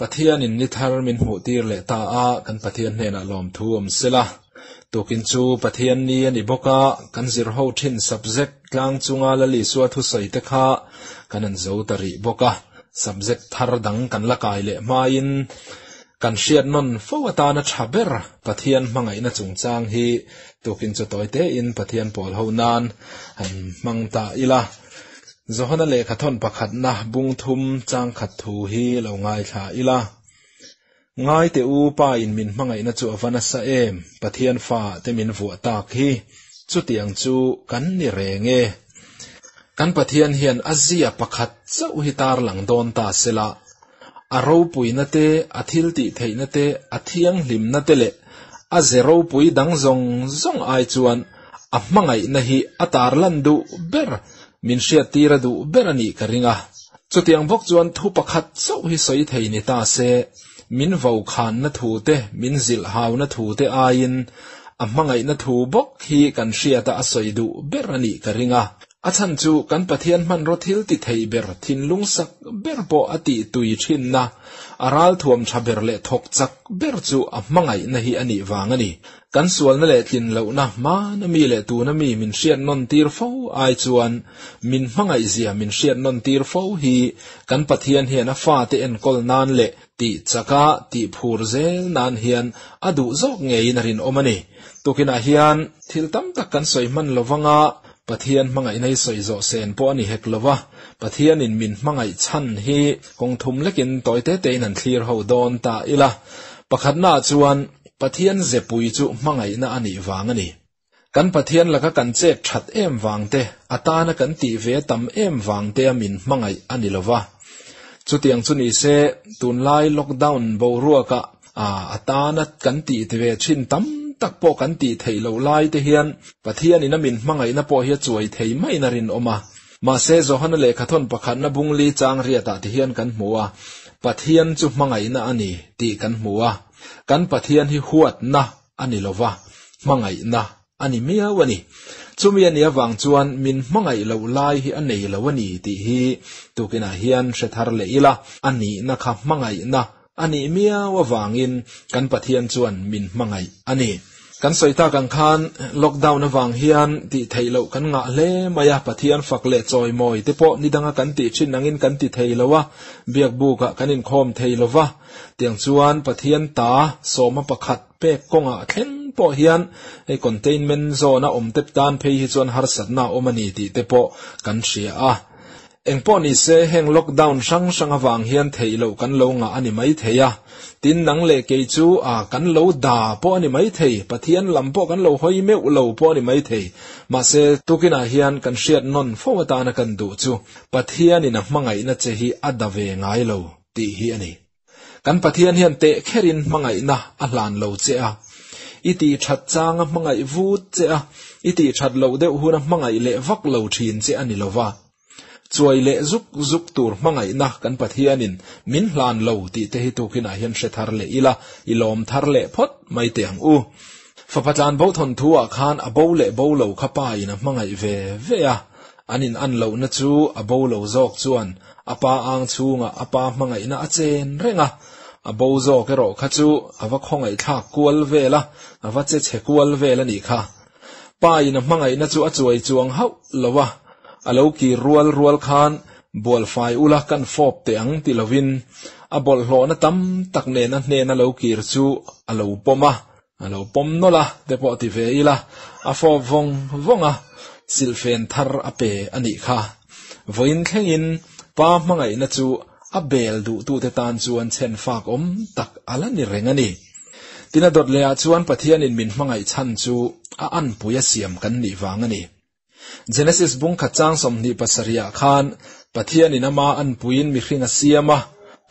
Pathianin ni thar min hmuh tir leh ta a, kan Pathian hnenah lawmthu awm sela. Tukin chu Pathian ni a ni bawk a, kan zir ho thin subject tlang chunga Lal Isua thusawi te kha kan han zo ta rih bawk a, subject thar dang kan la kai leh hmain kan hriat nawn fo atana tha ber Pathian hmangaihna chungchang hi tukin chu tawi tein Pathian pawl ho nan han hmang ta ila. Johana lehkhathawn pakhatna bung thum chang khat thu hi lo ngaithla ila. Ngai teh u, Pa in min hmangaihna chu a va nasa em, Pathian fa te min vuah tak hi, chutiang chu kan ni reng e. Kan Pathian hian a zia pakhat chauh hi tarlang dawn ta sela, a ropuina te, a thiltih theihna te, a thianghlimna te leh a ze ropui dang zawng zawng ai chuan a hmangaihna hi a tarlan duh ber, min hriattir a duh ber a nih ka ring a. Chutiang bawk chuan thu pakhat chauh hi sawi thei ni ta se, min vokhanna thu te, min zilhhauna thu te aiin a hmangaihna thu bawk hi kan hriata a sawi duh ber a nih ka ring a. A chhan chu kan Pathian hmanraw thil ti thei ber, thinlung sak ber pawh a tih tui thinna, a ralthuam tha ber leh thawk chak ber chu a hmangaihna hi a nih vang a ni. Kan sualna leh tlin lohna hmana mi leh tuna mi min hriat nawn tir fo ai chuan min hmangaihzia min hriat nawn tir fo hi kan Pathian hian a fate enkawl nan leh tih chaka tih phur zel nan hian a duh zawk ngeiin a rinawm a ni. Tukinah hian thil tam tak kan sawi hman lovanga Pathian hmangaihna hi sawi zawh sen pawh a ni hek lova, Pathianin min hmangaih chhan hi kawng thum lekin tawi te tein han thlir ho dawn ta ila. Pakhatnaah chuan Pathian zepui chu hmangaihna a nih vang a ni. Kan Pathian laka kan chet that em vang te, a tana kan tih ve tam em vang tea min hmangaih a ni lova. Chutiang chu ni se, tunlai lockdown boruakah a tana kan tih ve thin tam tak pawh kan tih theih loh lai te hian Pathianin a min hmangaihna pawh hi a chuai thei maiin a rinawm a. Mahse, Johana lehkhathawn pakhatna bungli chang riatah ti hian kan hmu a, Pathian chu hmangaihna a ni tih kan hmu a. Kan Pathian hi huatna a ni lova, hmangaihna a ni miau a ni. Chumi a nih avang chuan min hmangaih loh lai hi a nei lo a ni tih hi tukinah hian hre thar leh ila, a nihna kha hmangaihna a nih miau avangin kan Pathian chuan min hmangaih a ni. Kan sawi tak ang khan lockdown avang hian tih theih loh kan ngah hle mai a, Pathian fak leh chawimawi te pawh nidanga kan tih thin angin kan ti thei lo a, biakbukah kan inkhawm thei lo va, tiang chuan Pathian ta sawma pakhat pek kawngah thleng pawh hian hei containment zone a awm tep tan phei hi chuan harsatna a awm a ni tih te pawh kan hria a. Engpawh ni se heng lockdown hrang hrang avang hian theih loh kan lo ngah a ni mai thei a, tin nang leh kei chu a kan lo da pawh a ni mai thei, Pathian lam pawh kan lo hawi meuh lo pawh a ni mai thei. Mahse, tukinah hian kan hriat nawn fo atana kan duh chu Pathianin a hmangaihna che hi a da ve ngai lo tih hi a ni. Kan Pathian hian teh kherin hmangaihna a hlan lo che a, i tih that chang a hmangaih vut che a, i tih that loh deuh hun a hmangaih leh vak lo thin che a ni lo va. Chuai leh zuk zuk tur hmangaihna kan Pathianin min hlan lo tih te hi tukinah hian hre thar leh ila, i lawm thar leh phawt mai teh ang u. Fapa tlan bo thawnthu ah khan a bo leh bo lo kha pa in a hmangaih ve ve a, An in an lohna chu a bo lo zawk chuan a pa ang chhungah a pa hmangaihna a chen reng a, a bo zawk erawh kha chu a va khawngaihthlak kual vel a, a va che chhe kual vel a nih kha. Pa in a hmangaihna chu a chuai chuang hauh lo a, a lo kir rual rual khan bualfai ula kan fawp teh ang ti lovin a bawlhhlawhna tam tak nen a hnena lo kir chu a lo pawm a, A lo pawm nawlh a, te pawh ti ve ila, a fawp vawng vawng a, silhfen thar a pe a nih kha. Vawiin thlengin pa hmangaihna chu a bel duhtute tan chuan chhen fak awm tak a la ni reng a ni. Tina dawt lehah chuan Pathianin min hmangaih chhan chu a anpui a siam kan nih vang a ni. Genesis bung khat chang 27 ah khan Pathianin ama anpuiin mihring a siam a,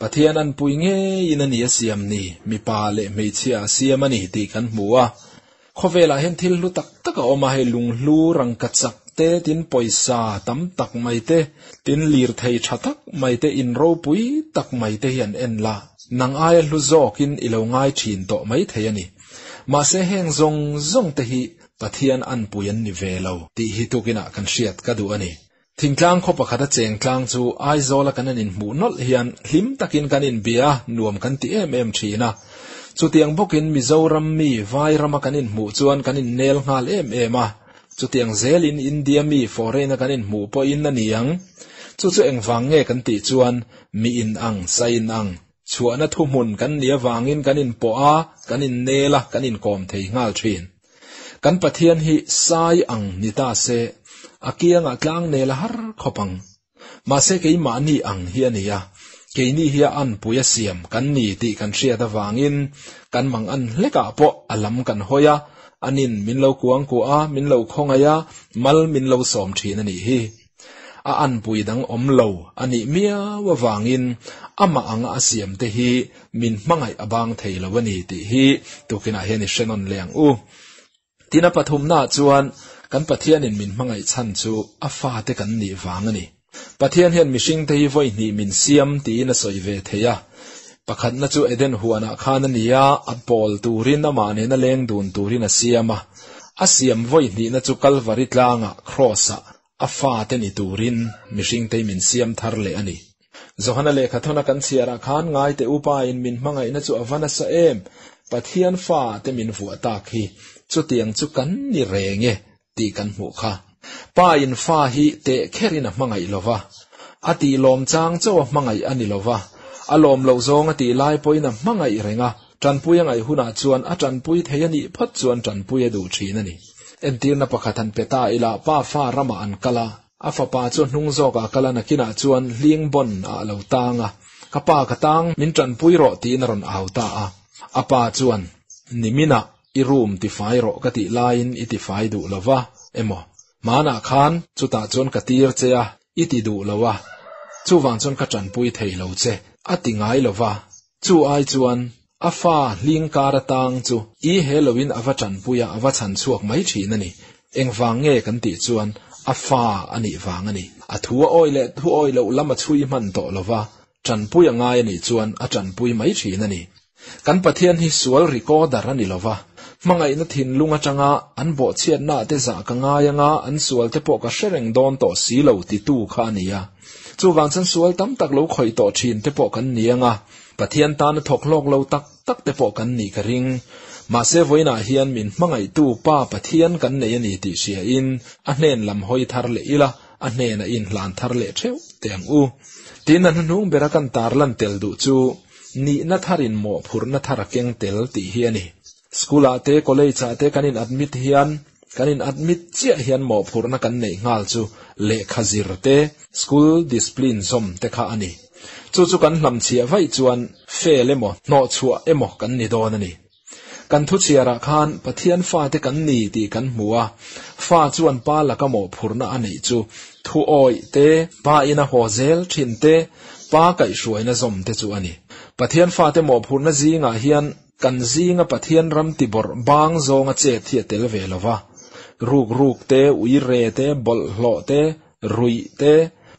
Pathian anpui ngeiin a ni a siam ni, mipa leh hmeichhia a siam a ni tih kan hmu a. Khawvelah hian thil hlu tak tak a awm a, hei lunghlu, rangkachak te, tin pawisa tam tak mai te, tin lirthei tha tak mai te, in ropui tak mai te hi an en la, nang aia hlu zawkin i lo ngai thin tawh mai thei a ni. Mahse heng zawng zawng te hi Pathian anpui an ni ve lo tih hi tukinah kan hriat ka duh a ni. Thingtlang khaw pakhata cheng tlang chu Aizawla kan han inhmuh nawlh hian hlim takin kan inbia a, nuam kan ti em em thin a. Chutiang bawkin Mizoram mi vai rama kan inhmuh chuan kan innel nghal em em a. Chutiang zelin India mi foreign-a kan inhmuh pawhin a ni ang. Chu chu engvang nge kan tih chuan mi inang, sa inang, chhuahna thuhmun kan nih avangin kan inpawh a, kan innel a, kan inkawm thei nghal thin. Kan Pathian hi sai ang ni ta se, a kiangah tlang nel a har khawp ang. Mahse keimahni ang hi a ni a, keini hi a anpui a siam kan ni tih kan hriat avangin kan mang an hlekah pawh a lam kan hawi a, anin min lo kuangkuah a, min lo khawngaih a, mal min lo sawm thin a nih hi. A anpui dang awm lo a nih miau avangin amah anga a siam te hi min hmangaih a bang thei lo a ni tih hi tukinah hian i hre nawn leh ang u. Tin a pathumnaah chuan kan Pathianin min hmangaih chhan chu a fate kan nih vang a ni. Pathian hian mihringte hi vawi hnih min siam tiin a sawi ve thei a. Pakhatna chu Eden huanah khan a ni a, a pawl turin amah nena leng dun turin a siam a. A siam vawi hnihna chu Kalvari tlangah, Cross-ah, a fate ni turin mihringte hi min siam thar leh a ni. Johana lehkha thawna kan chhiarah khan ngaite upa in min hmangaihna chu a va nasa em, Pathian fate min vuah tak hi chutiang chu kan ni reng e tih kan hmuh kha. Pa in fa hi teh kherin a hmangaih lo va, a tih lawm chang chauh a hmangaih a ni lo va, a lawm loh zawng a tih lai pawhin a hmangaih reng a, tanpui a ngaih hunah chuan a tanpui thei a nih phawt chuan tanpui a duh thin a ni. Entirna pakhat han pe ta ila pa fa ramah an kal a, A fapa chu a hnung zawkah kal a nakinah chuan hling bawn ah a lo tang a, Ka pa ka tang, min tanpui rawh tiin a rawn au ta a. A pa chuan, Niminah i room tifai rawh ka tih laiin i tifai duh lo va, emaw, hmanah khan chutah chuan ka tir che a, i ti duh lo a, chuvang chuan ka tanpui thei lo che, a ti ngai lo va. Chu ai chuan a fa hling kar atang chu i he loin a va tanpui a, a va chhan chhuak mai thin a ni. Engvang nge kan tih chuan a fa a nih vang a ni. A thu a awi leh thu awi loh lam a chhui hman tawh lo va, tanpui a ngai a nih chuan a tanpui mai thin a ni. Kan Pathian hi sual recorder a ni lo va, hmangaihna thinlung atanga an bawhchhiatna te zah ka ngai anga an sual te pawh ka hre reng dawn tawh si lo titu kha a ni a. Chuvang chuan sual tam tak lo khawih tawh thin te pawh kan ni anga, Pathian tana thawk hlawk lo tak tak te pawh kan nih ka ring. Mahse vawiinah hian min hmangaihtu Pa Pathian kan nei a ni tih hriain a hnen lam hawi thar leh ila, a hnenah inhlan thar leh theuh teh ang u. Tin, a hnuhnung bera kan tarlan tel duh chu nihna tharin mawhphurhna thar a keng tel tih hi a ni. School-ah te, college-ah te kan in admit hian, kan in admit chiah hian mawhphurhna kan neih nghal chu lehkha zir te, school discipline zawm te kha a ni. Chu chu kan hlamchhiah vaih chuan fail emaw, hnawhchhuah emaw kan ni dawn a ni. Kan thuchhiarah khan Pathian fate kan ni tih kan hmu a, fa chuan pa laka mawhphurhna a neih chu thu awih te, pa ina haw zel thin te, pa kaihhruaina zawm te chu a ni. Pathian fate mawhphurhna zingah hian Kan zinga Pathian ram tibawrh bang zawnga chet hi a tel ve lo va. Ruk ruk te, ui re te, bawlhhlawh te, ruih te,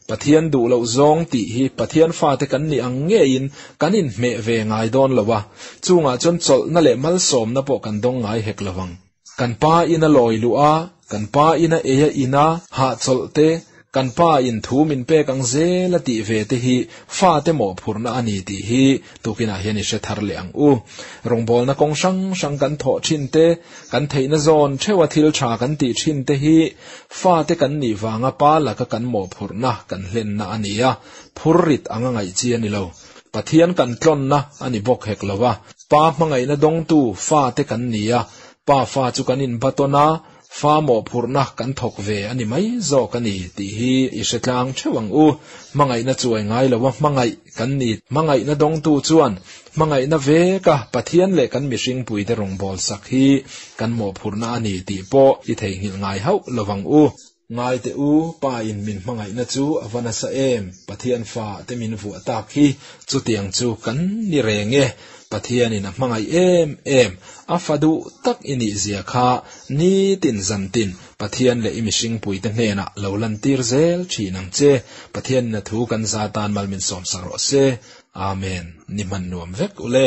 Pathian duh loh zawng tih hi Pathian fate kan nih ang ngeiin kan inhmeh ve ngai dawn lo a, chungah chuan chawlhna leh malsawmna pawh kan dawng ngai hek lo vang. Kan pa in a lawi luh a, kan pa in a ei a in a, hahchawlh te, kan pa in thu min pek ang zel a tih ve te hi fate mawhphurhna a ni tih hi tukinah hian i hre thar leh ang u. Rawngbawlna kawng hrang hrang kan thawh thin te, kan theihna zawn theuha thil tha kan tih thin te hi fate kan nih vanga pa laka kan mawhphurhna kan hlenna a ni a, phurrit anga ngaih chi a ni lo. Pathian kan tlawnna a ni bawk hek lo a, Pa hmangaihna dawngtu fate kan ni a, pa fa chu kan inbatawn a, fa mawhphurhna kan thawk ve a ni mai zawk a ni tih hi i hre tlang theuh ang u. Hmangaihna chuai ngai lo a hmangaih kan ni. Hmangaihna dawngtu chuan hmangaihna veka Pathian leh kan mihringpuite rawngbâwl sak hi kan mawhphurhna a ni tih pawh i theihnghilh ngai hauh lo vang u. Ngai teh u, Pa in min hmangaihna chu a va nasa em, Pathian fa te min vuah tak hi, chutiang chu kan ni reng e, Pathian in a hmangaih em em, a fa duh tak i nih zia kha nitin zantin Pathian leh i mihringpui te hnenah lo lantir zel thin ang che, Pathian in a thu kan za tan mal min sawmsak rawh se, Amen, ni hman nuam vek ule.